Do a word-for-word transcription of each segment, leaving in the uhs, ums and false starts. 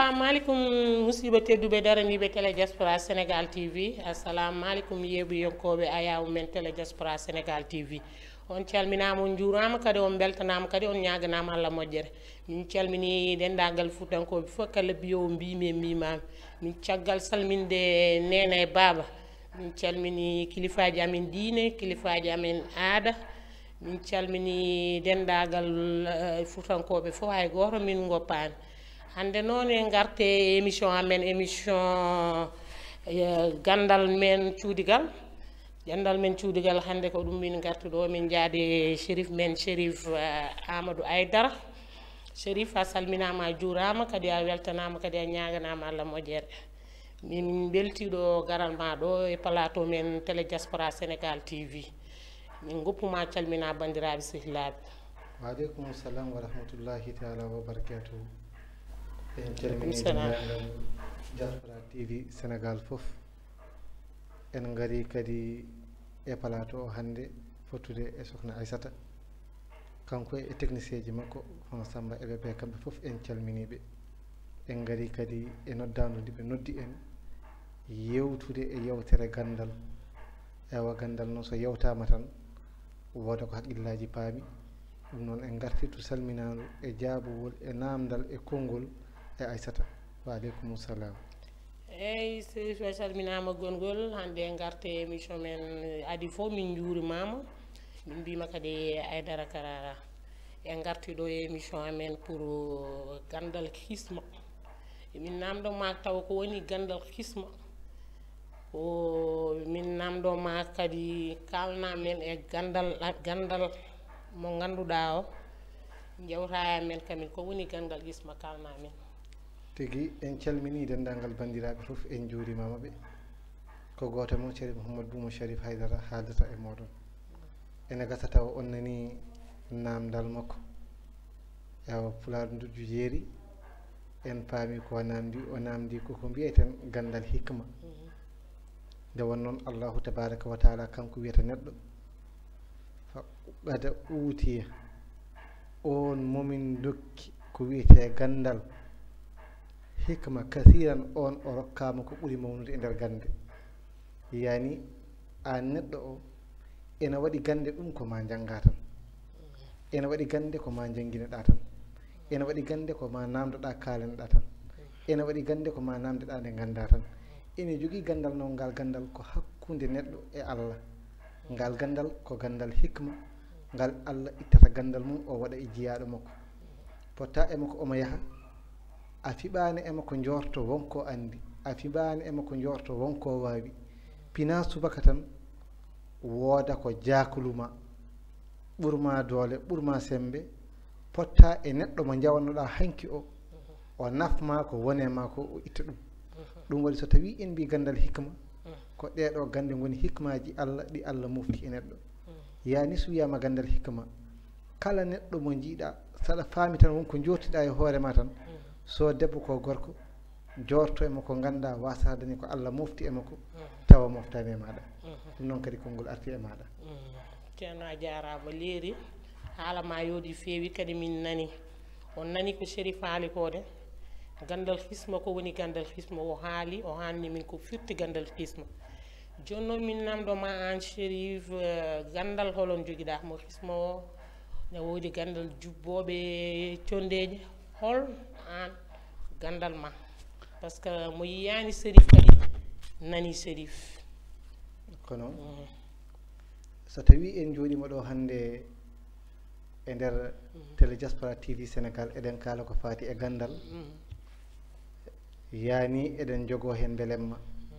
Assalamu alaikum, musidɓe tedduɓe daraniiɓe Télé Diaspora Sénégal T V. Assalamu alaikum, yeeɓiyankooɓe ayaawo men Télé Diaspora Sénégal T V. On calminaama, on njuuraama, kadi on mbeltanaama, kadi on ñaaganaama Allah moƴƴere. Min calminii denndaangal Fuutankooɓe fof, kala mbiyoowo mbiimi e mbiimaami. Min caggal salminde neene e baaba, min calminii kilifaaji amen diine, kilifaaji amen aada. Min calminii denndaangal, eh, Fuutankooɓe fof, hay gooto min ngoppaani. Hannde noon en ngarte e émission amen, émission, eh, ganndal men cuudigal. Ganndal men cuudigal hannde ko ɗum min ngartu ɗo, min njaadi Chérif men, Chérif, eh, Amadou Aydara. Chérif, a salminaama, a juuraama, kadi a weltanaama, kadi a ñaaganaama Allah moƴƴere. Min mbeltii ɗo garal ma ɗo e plateau men Télé Diaspora Sénégal T V. Min ngoppu ma, calmina banndiraaɓe sehilaaɓe. Wa aleykum salam wa rahmatullahi taala wa barakatuhu. En calmini salam. Denndaangal Diaspora T V Sénégal fof. En ngari kadi e plateau o hannde fottude e Sokhna Aissata. Kanko e technicien ji makko, hono Samba e Bébé, kamɓe fof en calminii ɓe. En ngari kadi e noddaandu ndi ɓe noddi en, yewtude e yewtere ganndal. Ewa, ganndal noon so yewtaama tan, wooda ko haqqillaaji paami. Ɗum noon en ngartirtu salminaandu e jaabowol e naamndal e konngol e Aissata. Wa aleykum salam. Eeyi, Chérif, a salminaama gonngol. Hannde en ngarte e émission men, adi fof min njuurimaama. Min mbiima kadi Aydara Karara. En ngarti ɗo e émission amen pour, euh, ganndal hisma. Min naamndo ma taw ko woni ganndal hisma. Ko min naamndo ma kadi kaalna men e ganndal, ganndal mo ngannduɗaa o. Jewta e amen kamin ko woni ganndal hisma, kaalna men. Tigi, en calminii denndaangal banndiraaɓe fof, en njuurimaama ɓe. Ko gooto mon, Chérif Mouhamadou Boubou Chérif Haydara, haaldata e mooɗon. Ene gasa tawa on nanii naamndal makko. Yawa, Pulaar ndujju jeeri, en paami ko naamndi, o naamndi koko mbiyeten ganndal hikma. Mhm. Nde won noon, Allahu tabaraka wa taala kanko wiyata neɗɗo, fa qad uutiya, on momin dokki ko wiyetee ganndal, hikma kasiran, on o rokkaama ko ɓuri mawnude e nder gannde. Yani, aan neɗɗo o, ene waɗi gannde ɗum ko ma njannga tan, ene waɗi gannde ko ma njannginoɗaa tan, ene waɗi gannde ko ma naamndoɗaa, kaalanoɗaa tan, ene waɗi gannde ko ma naamndeɗaa nde nganndaa tan. Ene jogii ganndal noon, ngal ganndal ko hakkunde neɗɗo e Allah. Ngal ganndal ko ganndal hikma, ngal Allah ittata ganndal mum, o waɗa e jiyaaɗo makko. Potta e makko omo yaha, a fiɓaani e makko njoorto won ko anndi, a fiɓaani e makko njoorto won ko waawi. Pina subaka tan, wooda ko jaakluma, ɓurma doole, ɓurma semmbe, potta e neɗɗo mo njawannoɗaa hanki o, o nafma ko wone ma ko, o itta ɗum. Ɗum waɗi so tawii en mbii ganndal hikma, ko ɗeeɗo gannde ngoni hikmaaji Allah ɗi Allah mofti e neɗɗo. Yani, so wiyaama ganndal hikma, kala neɗɗo mo njiiɗaa, saɗa faami tan won ko njoortiɗaa e hoore ma tan, so debbo ko gorko, joorto e makko, ngannda wasata dañi ko Allah mofti e makko, tawa moftani e maɗa. Ɗum noon kadi konngol arti e maɗa. Ceerno, a jaaraama, leeri. Haala ma yooɗi, feewi kadi, min nani. On nani ko Chérif haali ko de. Ganndal hisma, ko woni ganndal hisma? O haali, o haalni min ko firti ganndal hisma. Jooni noon min naamndo ma aan, Chérif, eh, ganndal holon njogiɗaa mo hisma o? Ne woodi ganndal jubbooɓe conndeeje. Hol aan ganndal ma? Parce que mo yiyaani Chérif kadi nani Chérif. Kono, mhm, so tawii en njooɗiima ɗo hannde e nder, mhm, Télé Diaspora T V Sénégal, eɗen kaala ko faati e ganndal. Mhm. Yani, eɗen njogoo heen mbelemma. Mhm.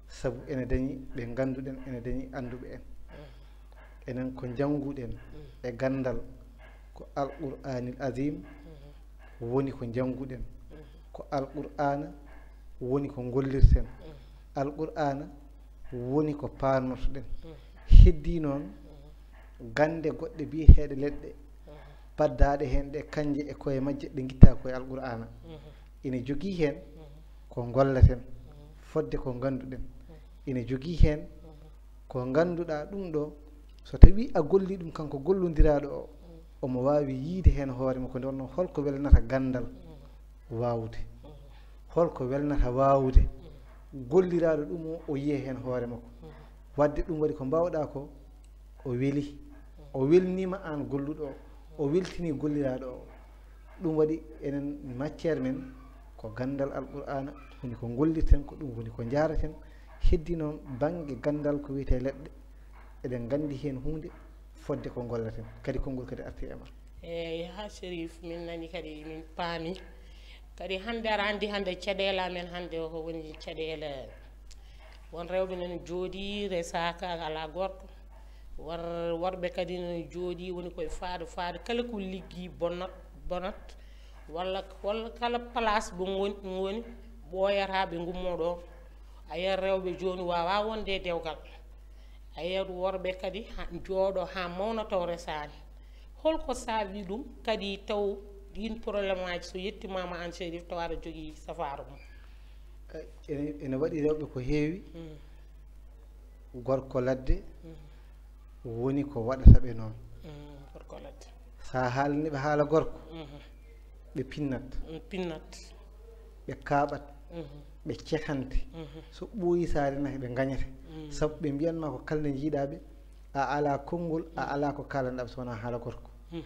Sabu ene dañi ɓe ngannduɗen, ene dañi annduɓe en. Mhm. Enen ko njannguɗen, mhm, e ganndal, ko Alqur'aanil Aziim, mhm, woni ko njannguɗen. Mhm. Ko Alqur'aana woni ko ngollirten. Mhm. Alqur'aana woni ko paarnortoɗen. Mhm. Heddii noon, mhm, gannde goɗɗe biyeteeɗe leɗɗe, mhm, paddaaɗe heen ɗe, kanje e koye majje ɗe ngittaa ko e Alqur'aana. Mhm. Ene jogii heen, mhm, ko ngollaten, mhm, fodde ko ngannduɗen. Mhm. Ene jogii heen, mhm, ko ngannduɗaa ɗum ɗo, so tawii a gollii ɗum kanko gollondiraaɗo o, mhm, omo waawi yiyde heen hoore makko, nde wonnoo holko welanata ganndal, mhm, waawde. Mhm. Holko welnata waawude golliraaɗo ɗum o, o yiya heen hoore makko. Waɗde ɗum waɗi ko mbaawɗaa ko, o weli. O welniima aan golluɗo o, o weltini golliraaɗo o. Ɗum waɗi enen matière men ko ganndal Alqur'aana, woni ko ngollirten, ko ɗum woni ko njaaraten. Heddi noon bannge ganndal ko wiyetee leɗɗe, eɗen nganndi heen huunde fodde ko ngollaten. Kadi konngol kadi arti e ma. Eey, haa Chérif, min nani kadi, min paami. Kadi hannde aɗa anndi hannde caɗeele amen hannde o ko woni caɗeele. Won rewɓe nana jooɗii resaaka alaa gorko. Wor-, worɓe kadi nana jooɗii woni koye faado faado. Kala ko liggi bonat, bonat. Walla, walla kala place ɓe ngoni, ngoni ɓooyata ɓe ngummoo ɗo. A yiyat rewɓe jooni waawaa wonde e dewgal. A yiyat worɓe kadi ha, jooɗo haa mawna taw resaani. Holko saabi ɗum kadi taw ɗiin problème aji so yettimaama aan Chérif taw aɗa jogii safaaru mum? Eh, ene, ene waɗi rewɓe ko heewi. Mm. Gorko ladde Mm. woni ko waɗata ɓe noon. Mm, gorko ladde. Sa haalani ɓe haala gorko, Mhm. ɓe pinnat, Mm, pinnat. ɓe kaaɓat, Mhm. ɓe cekante. Mhm. So ɓooyi saare nahi ɓe ngañete. Mm. Sabu ɓe mbiyan ma ko kala nde njiiɗaa ɓe, a alaa konngol, a Mm. alaa ko kaalanɗaa ɓe so wonaa haala gorko. Mhm.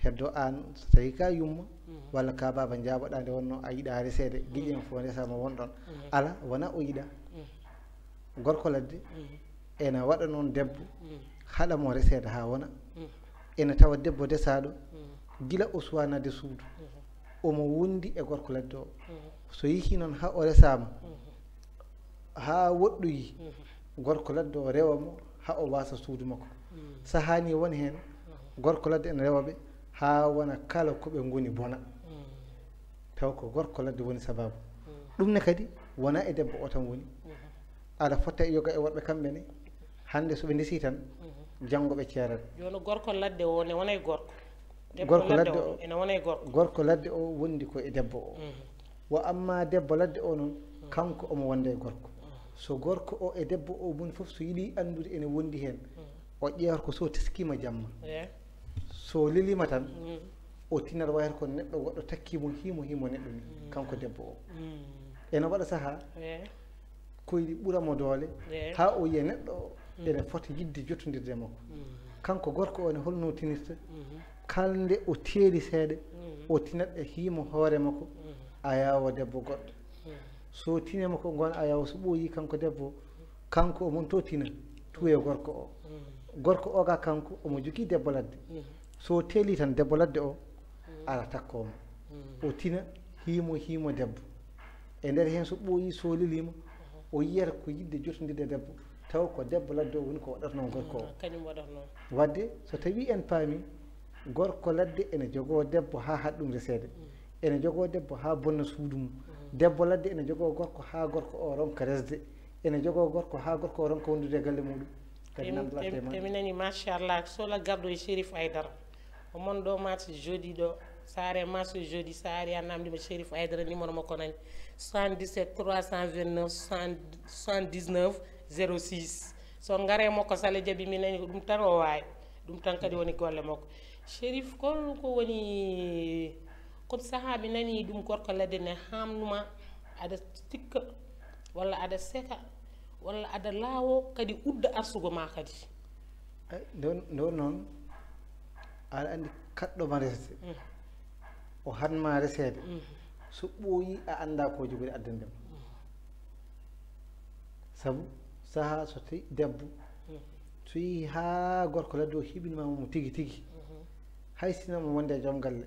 Heddo aan so tawii ka yumma, Mhm. walla ka baaba njaaboɗaa nde wonnoo a yiɗaa reseede, giƴen fof ndesaama won ɗon. Mhm. Alaa, wonaa o yiɗaa. Mhm. Gorko ladde, Mhm. ena waɗa noon debbo, Mhm. haɗa mo reseede haa wona. Mhm. Ena tawa debbo desaaɗo, Mhm. gila o suwaa naatde suudu. Mhm. Omo wondi e gorko ladde o. Mhm. So yehii noon haa o resaama, Mhm. haa woɗɗoyi, Mhm. gorko ladde o rewa mo haa o waasa suudu makko. Mhm. Sahaa ni won heen, Mhm. gorko ladde ene rewa ɓe haa wona kala ko ɓe ngoni bona. Mhm. Taw ko gorko ladde woni sabaabu. Mhm. Ɗum ne kadi wonaa e debbo o tan woni. Mhm. Aɗa fotta e yoga e worɓe kamɓe ne. Hannde so ɓe ndesii tan, Mhm. janngo ɓe ceerat. Jooni gorko ladde o ne wona e gorko. Debbo Gorko ladde ladde o o, ene wona e gorko. Gorko ladde o wondi ko e debbo o. Mhm. Wa amma debbo ladde o noon, Mhm. kanko omo wonda e gorko. Mhm. So gorko o e debbo o moni fof so yiɗi anndude ene wondi heen, Mhm. o ƴeewata ko so teskima jamma. Eh. So lelima tan, Mhm. o tinat wayata ko neɗɗo goɗɗo takki mo, himo, himo neɗɗo ni, Mhm. kanko debbo o. Mhm. Ene waɗa sahaa, Eh. koyɗi ɓura mo doole, Eh. haa o yiya neɗɗo o, Mhm. ene fota yiɗde jotondirde e makko. Mhm. Kanko gorko o ne holno tinirta? Mhm. Kala nde o teeli seeɗa, Mhm. o tinat e himo hoore makko, Mhm. a yawa debbo goɗɗo. Mhm. So tine makko ngon a yawa so ɓooyi kanko debbo, kanko o mon to tina, tuwe gorko o. Mhm. Gorko o ga kanko omo jogii debbo ladde. Mhm. So teeli tan debbo ladde o, Mhm. ara takko mo. Mhm. O tina himo, himo debbo. E nder heen so ɓooyi so lelima, o yiyata ko yiɗde jotondirde debbo, taw ko debbo ladde o woni ko waɗata noon gorko o. Mm, kañum waɗata noon. Wadde so tawi en paami, gorko ladde ene jogoo debbo haa haɗa ɗum reseede. Mm. Ene jogoo debbo haa bonna suudu mum. Mm. Debbo ladde ene jogoo gorko haa gorko o ronka resde. Ene jogoo gorko haa gorko o ronka wondude e galle muɗum. Kadi Emi-, namdal emi-, arde ma. Emi nani, machallah, so la garɗo e Chérif Aïdara. O mon ɗo marché jeudi ɗo. So a ari marché jeudi, so a ari a namdima Chérif Aïdara, numéro makko nani. Soixante-dix-sept trois cent vingt-neuf soixante-dix-neuf zéro six. So ngare makko, so Allah jaɓi, mi nani ko ɗum tan o waawi. Ɗum tan kadi woni golle makko. Chérif, ko, ko woni, ko sahaa mi nani ɗum gorko ladde ne hamnuma, aɗa sikka, walla aɗa seka, walla aɗa laawo, kadi udda arsugo ma kadi. Ay, nden, nden noon, aɗa anndi kaɗɗo ma resde. Mm. O hanma reseede. Mm. So ɓooyi, a anndaa ko jogori addande mo. Mm. Sabu sahaa so tawi debbo, Mm. so yehii haa gorko ladde o hiɓinima mo tigi tigi, Mhm. hay sinno mo wonde e joom galle,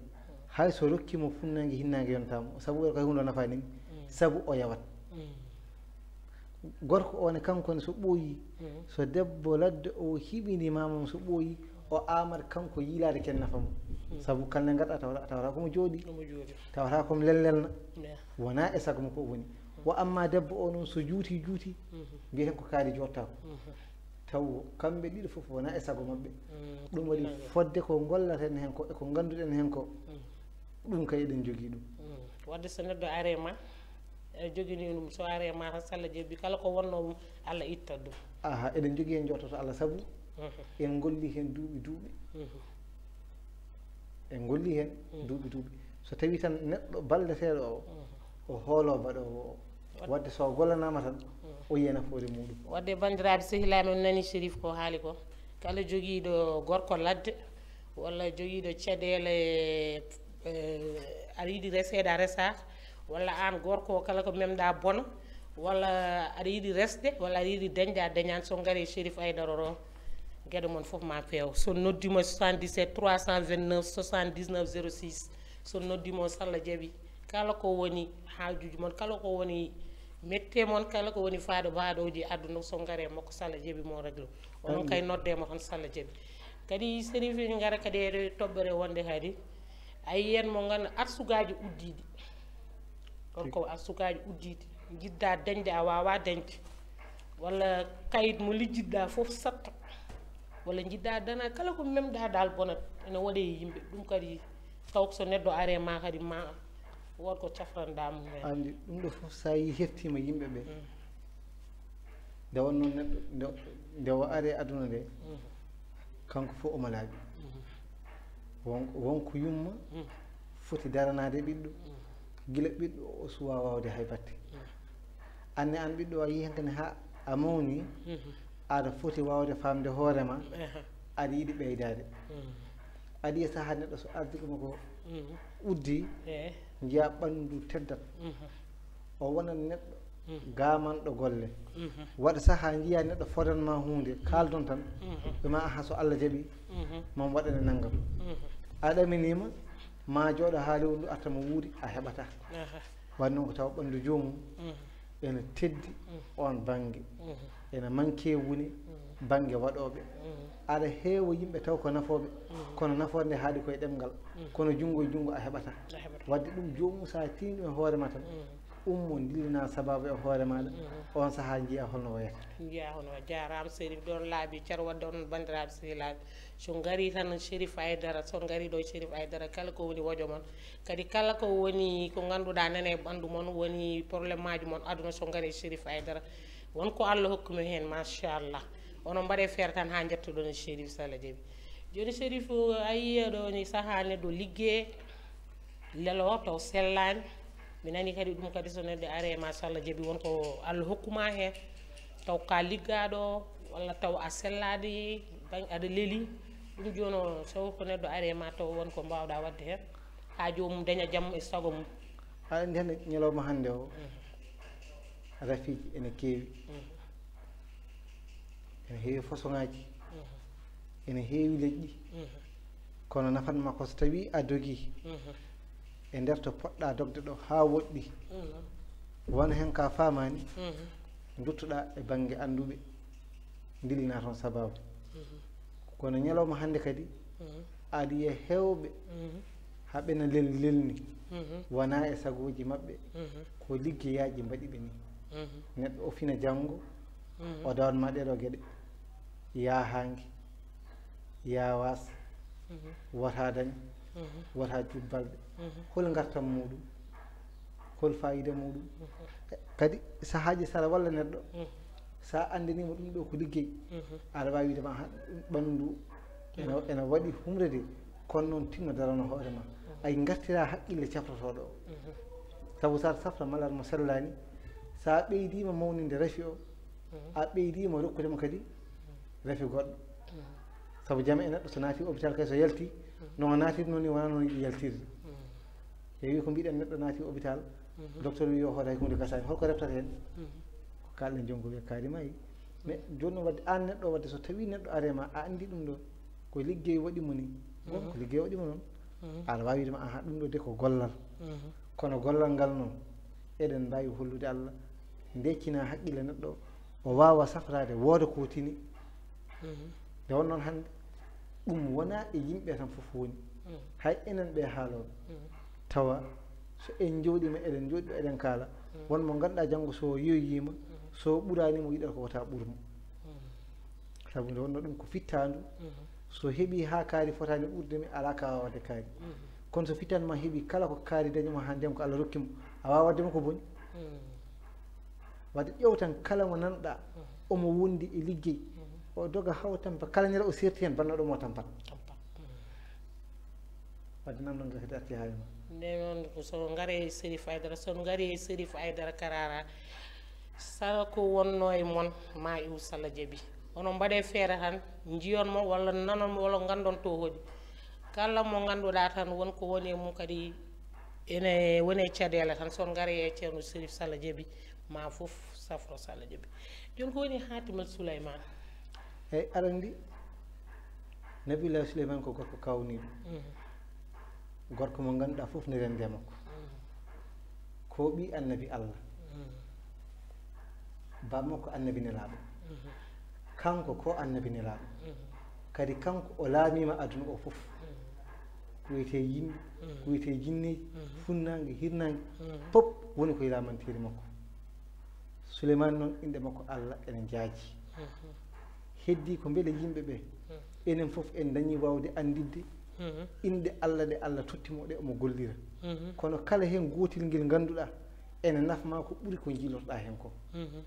hay so rokki mo funnaange, hinnaange yonta mo, sabu ko huunde o nafaani mo, Mm. sabu o yawat. Mm. Gorko o ne, kanko ne, so ɓooyi, Mhm. so debbo ladde o hiɓinima mo, so ɓooyi, o amat kanko yiilaade ken nafa mo. Mm. Sabu kala nde ngarɗa tawata, tawata ko mo jooɗi. Ko mo jooɗi. Tawata ko mo lellelna. Yeah. Wona e sago makko o woni. Wa amma debbo o noon, so juuti, juuti, Mhm. mbiyeten ko kaari jooɗtaako. Mhm. Taw kamɓe ɗiɗo fof wona e sago maɓɓe. Mm, Ɗum waɗi nange. Fodde ko ngollaten heen ko, e ko ngannduɗen heen ko, Mm. ɗum kay eɗen jogii ɗum. Mm. Wadde so neɗɗo are ma, e jogini ɗum, so are ma tan, so Allah jaɓi, kala ko wonnoo mum, Allah ittat ɗum. Aha, eɗen jogii heen jooɗtoto Allah, sabu Mhm. en ngolli heen duuɓi, duuɓi. Mhm. En ngolli heen Mhm. duuɓi, duuɓi. So tawi tan neɗɗo balleteeɗo o, Mhm. O hoolo baɗoowo o. Waɗde so o gollanaama tan, o yiya nafoore muuɗum. Waɗde banndiraaɓe sehilaaɓe, on nani Chérif ko haali ko. Kala jogiiɗo gorko ladde, walla jogiiɗo caɗeele, eh, aɗa yiɗi reseede a resaaka, walla aan gorko o kala ko memɗa bona, walla aɗa yiɗi resde, walla aɗa yiɗi dañde a dañaani, so ngari e Chérif Aïdara o, geɗe mon fof ma feew. So noddima soixante-dix-sept trois cent vingt-neuf soixante-dix-neuf zéro six, so noddima o, so Allah jaɓi, kala ko woni haajuuji mon, kala ko woni mette mon, kala ko woni faade baɗooji aduna, so ngare makko, so Allah jaɓi mo réglo. Onon kay nodde mo tan, so Allah jaɓi. Kadi Chérif, en ngara kadi e toɓɓere wonde kadi, a yiyan mo nganndu arsugaaji uddiiɗi. Ɗon ko arsugaaji uddiiɗi, njiɗda dañde a waawa dañde. Walla kayit mo lijjitɗa fof satta. Walla njiɗda dana, kala ko memɗa dal bonat, ene waɗe e yimɓe. Ɗum kadi taw ko so neɗɗo are ma kadi ma wood ko cafranɗa mum heen. Anndi ɗum ɗo fof so a yii heftiima yimɓe ɓe. Mm. Nde wonnoo neɗɗo, nde, nde o ari e aduna nde, mm, kanko fof omo laaɓi. Mm. Won, won ko yumma, mm, foti daranaade ɓiɗɗo, mm, gila ɓiɗɗo o suwaa waawde hay batte. Mm. Aan ne, aan ɓiɗɗo, a yii heen kadi haa a mawni, mhm, aɗa foti waawde faamde hoore ma, aha, aɗa yiɗi ɓeydaade. Mm. Adii e sahaa neɗɗo so ardiiɗo makko, mhm, uddi, eh, njiya ɓanndu teddat. Mhm. O wonat neɗɗo, mhm, gaamanɗo golle. Mhm. Waɗa sahaa njiya neɗɗo fodan ma huunde, kaaldon tan, mhm, ɓe ma, aha, so Allah jaɓi, mhm, mami waɗane nanngam. Mhm. A ɗaminiima, ma jooɗo haa lewru ndu arta mo wuuri, a heɓataa. Aha. Waɗde noon ko tawa ɓanndu joomum, mhm, ene teddi, mhm, oon bannge. Mhm. Ene manque woni, mhm, bannge waɗooɓe. Mhm. Aɗa heewa yimɓe taw ko nafooɓe, mhm, kono nafoore nde haaɗi koye ɗemngal. Mhm. Kono junngo e junngo a heɓataa. A heɓataa. Waɗde ɗum joomum, so a tiini ɗum e hoore ma tan, mhm, ummo ndillina sabaabu e hoore maaɗa, mhm, oon sahaa njiya holno wayata. Njiya hono, jaaraama Chérif, ɗoon laaɓi car. Waɗde onon banndiraaɓe sehilaaɓe, so ngari tan Chérif Aïdara, so ngari ɗo Chérif Aïdara, kala ko woni wojo mon, kadi kala ko woni ko ngannduɗaa nana e ɓanndu mon, woni problème aji mon aduna, so ngari Chérif Aïdara, won ko Allah hokki mo heen, machallah. Onon mbaɗe feere tan haa njettoɗon e Chérif, so Allah jaɓi. Jooni Chérif, a yii ɗo ni sahaa neɗɗo liggee, lelo taw sellaani. Mi nani kadi ɗum kadi so neɗɗo are, machallah, jaɓi won ko Allah hokkuma heen. Taw ka liggaaɗo, walla taw a sellaade, ban-, aɗa leli. Ɗum jooni o, so ko neɗɗo are ma taw won ko mbaawɗa waɗde heen, haa joomum daña jam e sago mum. Aɗa anndi hannde ñalawma hannde o, mhm, rafiiji ene keewi. Mhm. Ene heewi façon ŋaaji. Mhm. Ene heewi leƴƴi. Mhm. Kono nafan ma ko so tawii a dogii, mhm, e nder to poɗɗa dogde ɗo haa woɗɗi. Mhm. Won heen ka faamaani, mhm, nduttoɗa e bannge annduɓe, ndillina toon sabaabu. Mhm. Kono ñalawma hannde kadi, mhm, aɗa yiya heewɓe, mhm, haa ɓe na lel-, lelni, mhm, wonaa e sagooji maɓɓe, mhm, ko liggeyaaji mbaɗi ɓe nii. Mhm. Neɗɗo o fina janngo, mhm, o dawan ma ɗeɗo geɗe. Yaa haange, yaa waas, mhm, wota dañ, mhm, wota juut balɗe. Mhm. Hol ngartam muuɗum? Hol faayiida muuɗum? Mhm. Kadi sahaaji, so aɗa walla neɗɗo, mhm, so a anndaniima ɗum ɗo ko liggey, mhm, aɗa waawi wiide ma, "Aha, ɓanndu ene, mhm, ene waɗi humre de, kono noon tinno darano hoore ma." Mhm. Ay ngartira haqqille cafrotooɗo o. Mhm. Sabu so aɗa safra malal mo sellaani, so a ɓeydiima mawninde rafi o, mhm, a ɓeydiima rokkude mo kadi, mhm, rafi goɗɗo. Mhm. Sabu jam e neɗɗo so naati hôpital kay, so yalti, mhm, no o naatirnoo ni wonaa noon yiɗi yaltirde. Mhm. Heewi ko mbiɗen, neɗɗo naati hôpital, mhm, docteur wi yo hoot, hay huunde gasaani. Holko reftata heen? Mhm. Ko kaalɗen jonngo wiya kaari maayi. Mais, mhm, jooni noon waɗde aan neɗɗo, waɗde so tawii neɗɗo are ma, a anndi ɗum ɗo, ko liggey waɗi mo ni. Bon, mhm, ko liggey waɗi mo noon. Mhm. Aɗa waawi wiide ma, aha, ɗum ɗo de ko gollal. Mhm. Kono gollal ngal noon, eɗen mbaawi hollude Allah, ndeccina haqqille neɗɗo, o waawa safraade, wooda ko tini. Mhm. Nde won noon hannde, ɗum wonaa e yimɓe tan fof woni. Mhm. Hay enen ɓe haalooɓe. Mhm. Tawa so en njooɗiima, eɗen njooɗi ɗo, eɗen kaala. Mhm. Won mo ngannduɗaa janngo so yoyiima, mhm, so ɓuraani mo, yiɗata ko wota ɓur mo. Mhm. Sabu nde wonnoo ɗum ko fittaandu. Mhm. So heɓii haa kaari fotaani ɓurde mi, alaa ka waawde kaari. Mhm. Kono so fittaandu ma heɓii, kala ko kaari dañi mo haa ndeen ko Allah rokki mo, a waawaa waɗde mo ko boni. Mhm. Waɗde ƴeew tan kala mo nanɗa, mhm, omo wondi e liggey, mhm, o doga hawa tampa, kala ñande o serti heen bannoɗo mo tampat. Tampat. Mhm. Waɗde namdal ngal kadi arti haa e ma. Nde noon, so ngare e Serif Aydara, so ngari e Serif Aydara Karara, sara ko wonno e mon, ma iw Salla Jabi. Onon mbaɗe feere tan, njiyon mo, walla nanon mo, walla ngandon to hoɗi. Kala mo ngannduɗaa tan, won ko woni e mum kadi, ene woni e caɗeele tan. So ngare e Ceerno Serif Salla Jabi, ma fof safro Salla Jabi. Jooni ko woni Haatimal Suleymaan? Eyi, aɗa anndi, Nabiyullaahi Suleymaan ko gorko kawniiɗo. Mhm. Gorko mo ngannduɗaa fof ne renndi e makko. Mhm. Ko ɓii annabi Allah. Mhm. Baaba makko annabi nelaaɗo. Mhm. Kanko ko annabi nelaaɗo. Mhm. Kadi kanko o laamiima aduna o fof. Mhm. Ko wiyetee yimɓe, mhm, ko wiyetee jinneeji, mhm, funnaange, hirnaange, mhm, fof woni koye laamanteeri makko. Suleymaani noon, innde makko Allah ene jaaji. Mhm. Heddii ko mbele yimɓe ɓe, mhm, enen fof en dañii waawde annditde, mhm, innde Allah ɗe Allah totti mo ɗe omo gollira. Mhm. Kono kala heen gootel ngel ngannduɗaa ene nafma ko ɓuri ko njiilotoɗaa heen ko. Mhm.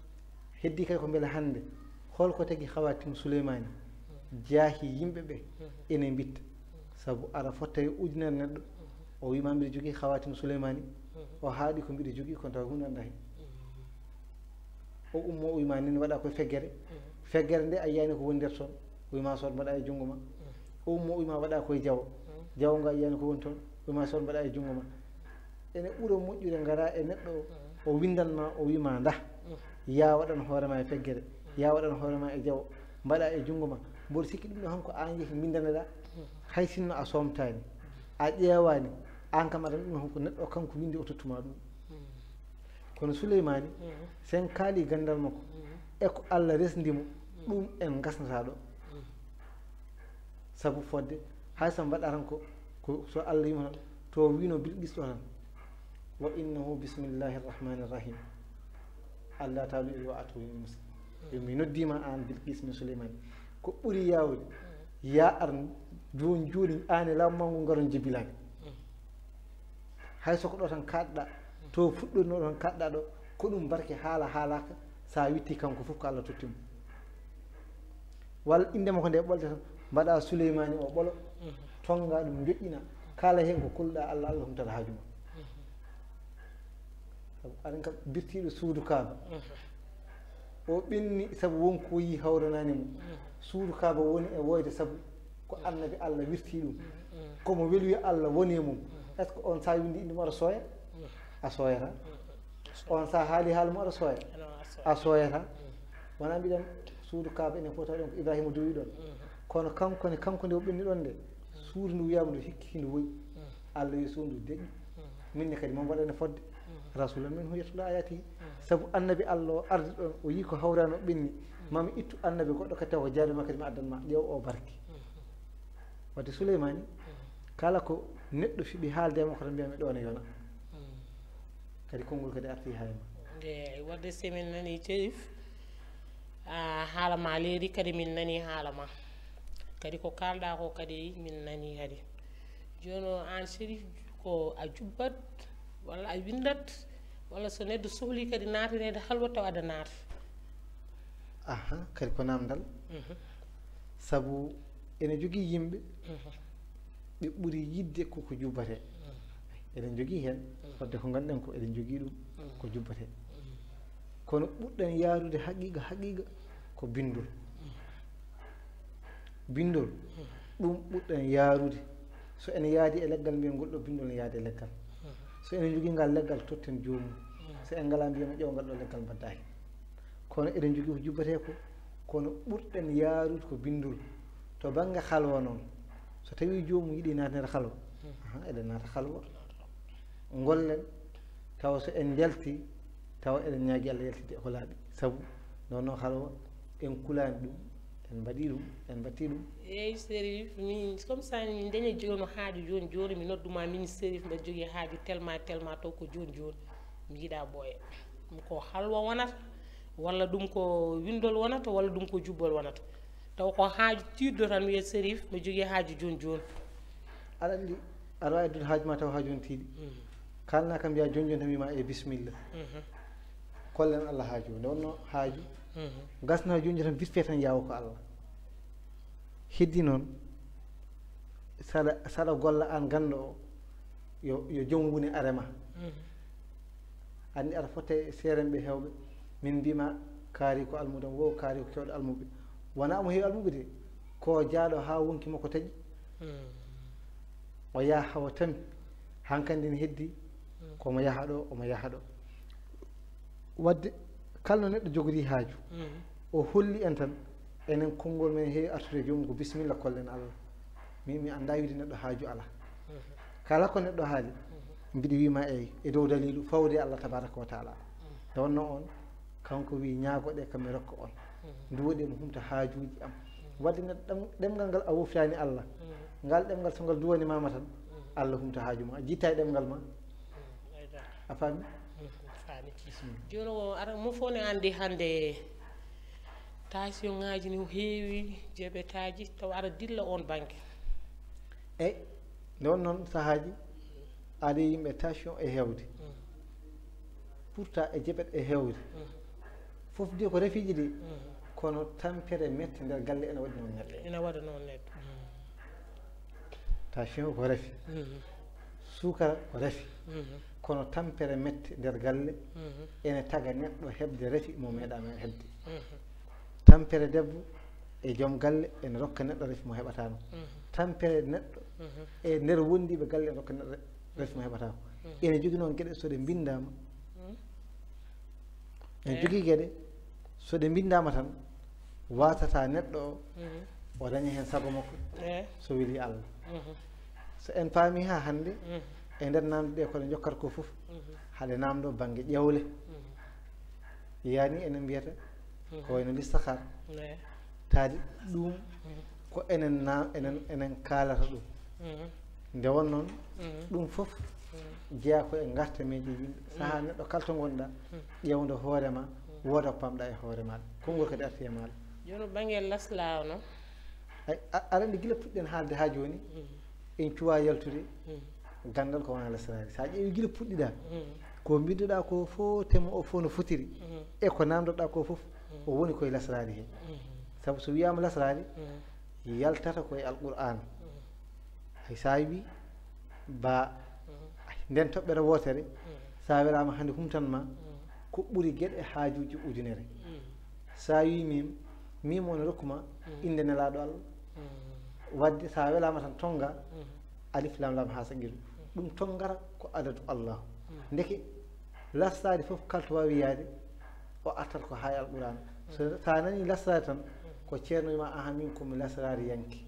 Heddii kadi ko mbele hannde, hol ko tagi Hawaatim Suleymaani, mhm, jaahi yimɓe ɓe, mhm, ene mbitta. Mhm. Sabu aɗa fotta e ujunere neɗɗo, mhm, o wiima mbiɗa jogii Hawaatim Suleymaani, mhm, o haaɗi ko mbiɗa jogii, kono tawa huunde anndaa heen. Mhm. O ummo o wiima nin waɗa koye feggere. Mhm. Feggere nde a yiyani ko woni nder toon, o wiima sood mbaɗa e junngo ma. Mhm. O ummo o wiima waɗa koye jawo. Mhm. Jawo ngo a yiyani ko woni toon, o wiima sood mbaɗa e junngo ma. Ene ɓura moƴƴude ngara e neɗɗo o, mhm, o winndan ma, o wiima ndah, mhm, ya waɗan hoore ma e feggere, mhm, ya waɗan hoore ma e jawo, mbaɗa e junngo ma. Mboɗo sikki ɗum ɗo han ko aan yehi mbindaneɗaa, mhm, hay sinno a soomtaani, a ƴeewaani, aan kam aɗa ɗum ɗo han ko neɗɗo o kanko winndi o tottuma ɗum. Mhm. Kono Suleymaani, mhm, sen kaali ganndal makko, mhm, e ko Allah resndi mo, mhm, ɗum en ngasnata ɗo. Mhm. Sabu fodde, hay so mbaɗa tan ko, ko so Allah yima tan, to wino Bilqis ɗo tan. Wa innahu bismillahi rahmani rahim. Allah taala wi wa atu muslim. Mhm. Yo mi noddiima aan Bilqis min Suleymaani. Ko ɓuri yaawde, mhm, ya ar jooni jooni aan e laamu maa ngu ngaron jebbilaade. Mhm. Hay so ko ɗo tan kaaɗɗaa, to fuɗɗorno ɗo tan kaaɗɗaa ɗo, ko ɗum barke haala haalaaka, so a witti kanko fof ko Allah totti mo. Walla innde makko nde ɓolde tan, mbaɗa Suleymaani o ɓolo, mhm, tonnga ɗum, joƴƴina, kala heen ko kolluɗaa Allah, Allah humpitata haaju ma. Mhm. Sabu aɗa anndi kam, birtiiɗo suudu Kaaba. Mhm. O ɓenni sabu won ko yii hawranaani mo. Mhm. Suudu Kaaba woni e woyde sabu ko annabi Allah wirtii ɗum. Mhm. Ko mo weli yo Allah woni e mum. Mhm. Est-ce que on so a winndi innde mum aɗa sooya? Mhm. A sooyataa. Mhm. On so a haali haala mum aɗa sooya? Non, a sooya. A sooyataa. Mhm. Wonaa mbiɗen suudu Kaaba enen fof taw ɗon ko Ibrahima duwi ɗon. Mhm. Kono kanko ne, kanko nde o ɓenni ɗon nde, mhm, suudu ndu wiyaama ndu hikki ndu woyi. Mhm. Allah wi suudu ndu deƴƴi. Mhm. Min ne kadi mami waɗane fodde. Mhm. Rasulan minhum yatlu ayatihi. Mhm. Sabu annabi Allah o ardi ɗon, o yii ko hawrano ɓenni. Mhm. Mami ittu annabi goɗɗo kadi taw ko jaade ma kadi mi addan ma, ƴeew o barke. Mhm. Wadde Suleymaani, mhm, kala ko neɗɗo fiɓi haalde e makko tan mbiyami ɗo ne yona. Mhm. Kadi konngol kadi arti haa e ma. Nde wadde so min nani Cherif, a haala ma leeri kadi min nani haala ma. Kadi ko kaalɗa ko kadi min nani kadi. Jooni o aan Cherif ko a jubbat walla a winndat walla so neɗɗo sohli kadi naataneede halwa taw aɗa naata? Aha, kadi ko naamndal. Mhm. Sabu ene jogii yimɓe, mhm, ɓe ɓuri yiɗde ko ko jubbatee. Mhm. Eɗen jogii heen, mhm, fodde ko nganduɗen ko eɗen jogii ɗum, mhm, ko jubbatee. Mhm. Kono ɓurɗen yaarude haqiiqa, haqiiqa ko binndol. Mhm. Binndol, mhm, ɗum ɓurɗen yaarude. So ene yaadi e leggal, mbiyen ngol ɗo binndol ne yaadi e leggal. Mhm. So enen njogii ngal leggal, totten joomum. Mhm. So en ngalaa, mbiyen ƴeew ngal ɗo leggal, mbaddaa heen. Kono eɗen njogii ko jubbatee ko, kono ɓurɗen yaarude ko binndol. To bannge halwa noon, so tawii joomum yiɗi naatneede halwa, mhm, aha, eɗen naata halwa. Ngollen, tawa so en njaltii, tawa eɗen ñaagii Allah yaltinde e ko laaɓi. Sabu noon noon halwa, en kulaani ɗum, en mbaɗii ɗum, en mbattii ɗum. Eeyi, Cherif, min, comme ça, min ndaña jooni haaju jooni jooni, mi noddu ma, min Cherif, mbaɗa jogii haaju tellement, tellement, taw ko jooni jooni, mi yiɗaa ɓooya. Ɗum ko halwa wonata, walla ɗum ko winndol wonata, walla ɗum ko jubbol wonata. Taw ko haaju tiiɗɗo tan, wiya Cherif, mbaɗa jogii haaju jooni jooni. Aɗa anndi, aɗa waawi addude haaju ma taw haaju on tiiɗi. Mhm. Kaalna kam, mbiya jooni jooni tan, mbiya ma e bisimilla. Mhm. Kollen Allah haaju o. Nde wonno haaju, mhm, gasna jooni jooni tan, vite fait tan, yaawa ko Allah. Heddi noon, saɗa, saɗa golla aan ganndo o, yo, yo joom wune arema. Anndi aɗa fotta e seerenɓe heewɓe, min mbima kaari ko almuudo, wo kaari ko kewɗo almuɓe. Wona omo heewi almuɓe de, ko jaaɗo haa wonki makko taƴi. O yaha hawa tami, hankandi ne heddi, komo yaha ɗo, omo yaha ɗo. Wadde kala no neɗɗo jogori haaju, o holli en tan, enen konngol men heewi artude e joomum ko bisimilla, kollen Allah. Min mi annda wiide neɗɗo haaju alaa. Kala ko neɗɗo haali, mbiɗa wima eyi, e dow dalilu fawde Allah tabaraka wa taala. Nde wonno on, kanko wi ñaagoɗe kam mi rokka on. Nduwoɗe mo humta haajuuji am. Wadde neɗɗo ɗem-, ɗemngal ngal a woftaani Allah. Ngal ɗemngal so ngal duwani mama tan, Allah humta haaju ma. A jitta e ɗemngal ma. A faami? Faami. Jooni o ara mo fof ne anndi hannde tension ŋaaji no heewi, jabetaaji, tawa ara dilla on bannge. Eyi, nde won noon sahaaji, aade yimɓe tension e heewde. Pourtant e jabet e heewde. Fof de ko rafiiji de, kono tampere mette nder galle ene waɗi noon neɗɗo. Ene waɗa noon neɗɗo. Tension ko rafi. Suukara ko rafi. Kono tampere mette nder galle ene taga neɗɗo heɓde rafi mo meeɗaano heɓde. Tampere debbo e joom galle ene rokka neɗɗo rafi mo heɓataano. Tampere neɗɗo e nder wondiiɓe galle ene rokka neɗɗo rafi mo heɓataako. Ene jogii noon geɗe so ɗe mbinndaama. Ene jogii geɗe so ɗe mbinndaama tan, wasata neɗɗo o, o daña heen sago makko, so weli Allah. So en paami haa hannde, e nder naamnde ɗe ko ɗe njokkata ko fof, haɗe naamndo bannge ƴeewle. Yani enen mbiyata ko wayno listahar. Taadi ɗum ko enen na-, enen, enen kaalata ɗum. Nde won noon, ɗum fof jeyaa ko e ngartameeje yimɓe. Sahaa neɗɗo kala to ngonɗa, ƴeewndo hoore ma, wooda ko pamɗa e hoore maɗa. Konngol kadi arti e maɗa. Jooni bannge laslaa o noon. Ay, a-, aɗa anndi gila puɗɗen haalde haa jooni, en cuwa yaltude ganndal ko wona lasraari. So a ƴeewi gila puɗɗiɗa, ko mbinduɗa ko fof, temo o fof no fotiri, e ko namdoɗa ko fof, o woni koye lasraari he. Sabu so wiyaama lasraari, yaltata koye Alqur'aan. Hay so a wi ba, nden toɓɓere wootere, so a welaama hannde humtan ma ko ɓuri geɗe haajuuji ujunere. So a wi mim, mim wona rokkuma innde Nelaaɗo Allah. Wadde so a welaama tan tonnga alif lam lam haa saqiru. Ɗum tonngata ko adadu Allah. Ndeke lastaade fof kala to waawi yaade, o artat ko haa e Alqur'aan. So, so a nanii lasraade tan, ko ceerno ma, "Aha, min ko mi lasraari yanke."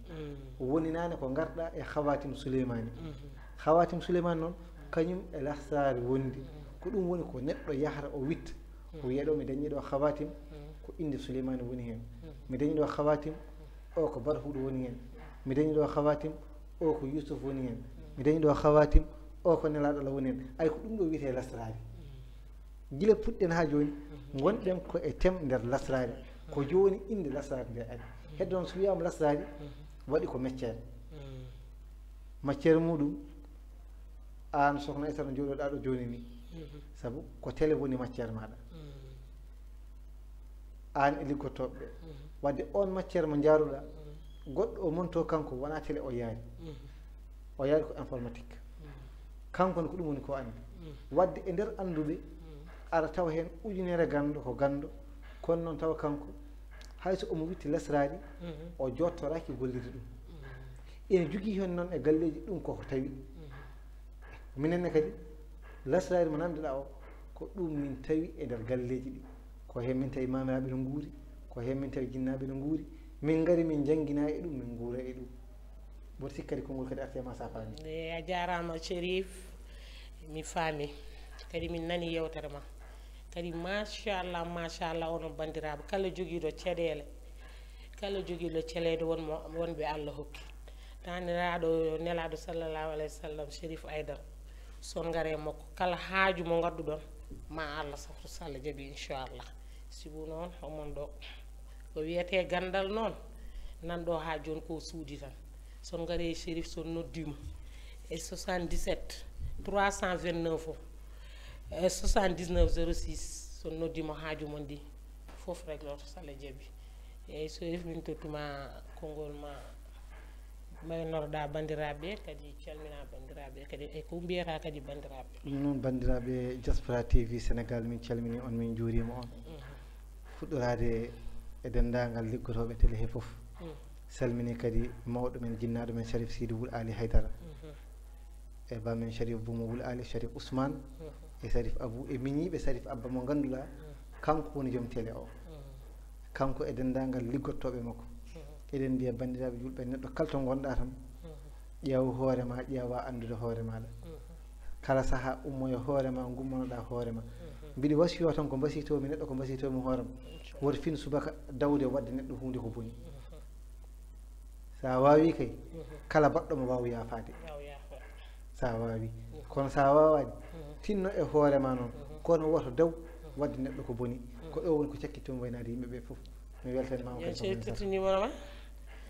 Woni naane ko ngarɗa e Khawatim Suleymaani. Khawatim Suleymaani noon, kañum e lasraari wondi. Ko ɗum woni ko neɗɗo yahata o witta. O wiya ɗo, "Mi dañi ɗo Khawatim, ko innde Suleymaani woni heen. Mi dañi ɗo Khawatim, o ko Barhuɗo woni heen. Mi dañi ɗo Khawatim, o ko Yusuf woni heen. Mi dañi ɗo Khawatim, o ko Nelaaɗo Allah woni heen." Ay, ko ɗum ɗo wiyetee lasraari. Gila puɗɗen haa jooni, ngonɗen ko e tem nder lasraari. Ko jooni innde lasraari nde ari. Hedde noon, so wiyaama lasraari, waɗi ko mecceere. Matière muɗum, aan Sokhna Aissata no jooɗoɗaa ɗo jooni ni. Sabu ko télé woni matière maɗa. Aan e liggotooɓe ɓe. Wadde on matière mo njaaruɗa, goɗɗo o monto kanko wona télé o yaari. O yaari ko informatique. Kanko ne ko ɗum woni ko anndi. Wadde e nder annduɓe, aɗa tawa heen ujunere ganndo ko ganndo, kono noon tawa kanko, hay so omo witti lasraari, o jottoraaki gollirde ɗum. Ene jogii heen noon e galleeji ɗum koko tawi. Minen ne kadi, lasraari mo nanduɗaa o, ko ɗum min tawi e nder galleeji ɗi. Ko heen min tawi maamiraaɓe no nguuri, ko heen min tawi jinnaaɓe no nguuri. Min ngari min njannginaa e ɗum, min nguura e ɗum. Mboɗo sikki kadi konngol kadi arti e ma, so a faami. Eey, a jaaraama, Cherif. Mi faami. Kadi min nani yeewtere ma. Kadi, machallah, machallah, onon banndiraaɓe, kala jogiiɗo caɗeele, kala jogiiɗo celeede won mo, wonɓe Allah hokki. Taaniraaɗo Nelaaɗo sallallahu alayhi wa sallam, Cherif Aidara, so on ngare makko, kala haaju mo ngadduɗon, ma Allah safru so Allah jaɓi, inchallah. Sibu noon, omon ɗo. Ko wiyetee ganndal noon, nan ɗo haa jooni ko suuɗi tan. So on ngari e Cherif, so on noddi mo e soixante-dix-sept trois cent vingt-neuf o, e soixante-dix-neuf zéro six, so on noddi mo haaju mon ndi, fof regloto so Allah jaɓi. Eeyi, Cherif, min tottuma konngol ma. Mbaynorɗa banndiraaɓe kadi, calmina banndiraaɓe kadi, e ko mbiyata kadi banndiraaɓe? Ɗum noon, banndiraaɓe Diaspora T V Sénégal, min calmini on, min njuuriima on. Fuɗɗoraade e denndaangal liggotooɓe télé he fof. Salmini kadi mawɗo men, jinnaaɗo men, Sharif Sidi Wul Ali Haydara. E baa men Sharif Bumo Wul Ali, Sharif Ousmane, e Sharif Abou, e miñiiɓe Sharif Abba mo ngannduɗaa, kanko woni joom télé o. Kanko e denndaangal liggottooɓe makko. Eɗen mbiya banndiraaɓe juulɓe, neɗɗo kala to ngonɗaa tan, ƴeew hoore ma, ƴeewa anndude hoore maaɗa. Kala sahaa, ummoya hoore ma, ngummonoɗaa hoore ma. Mbiɗi wasiyoo tan ko mbasiytoomi neɗɗo, ko mbasiytoomi hoore ma. Woto fin subaka dawde waɗde neɗɗo huunde ko boni. So a waawii kay, kala baɗɗo ma waaw yaafaade. So a waawii. Kono so a waawaani, tinno e hoore ma noon. Kono woto daw waɗde neɗɗo ko boni. Ko ɗo woni ko cakkitoomi waynaade yimɓe ɓe fof. Mi weltanima on kadi. Ƴeew, so ƴetti numéro ma.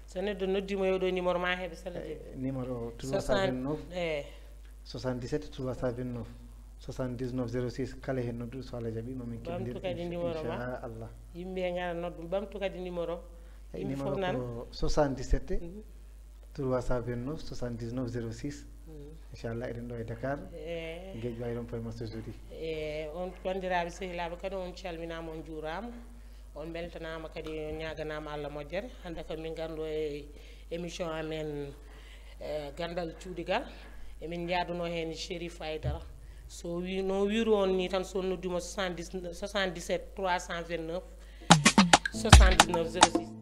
So neɗɗo noddiima e oɗo numéro ma heɓa sella. Numéro trois cent vingt-neuf, eh, soixante-dix-sept trois cent vingt-neuf, soixante-dix-neuf zéro six, kala heen nodduɗo, so Allah jaɓi, ma min keɓondir, kadi numéro ma, inchallah. Yimɓe ngara noddu, ɓamtu kadi numéro. Yimɓe fof nana. Ko soixante-dix-sept trois cent vingt-neuf soixante-dix-neuf zéro six. Inchallah, eɗen ɗo e Dakar. Eh. Guédiawaye rond-point Master Jodi. E on banndiraaɓe sehilaaɓe kadi, on calminaama, on njuuraama. On mbeltanaama kadi, on ñaaganaama Allah moƴƴere. Hannde kam min ngarno e émission amen, eh, Ganndal Cuuɗigal. Emin njaaduno heen Chérif Aïdara. So wi-, no wiru on ni tan, so noddumo soixante-dix, soixante-dix-sept trois cent vingt-neuf soixante-dix-neuf zéro six.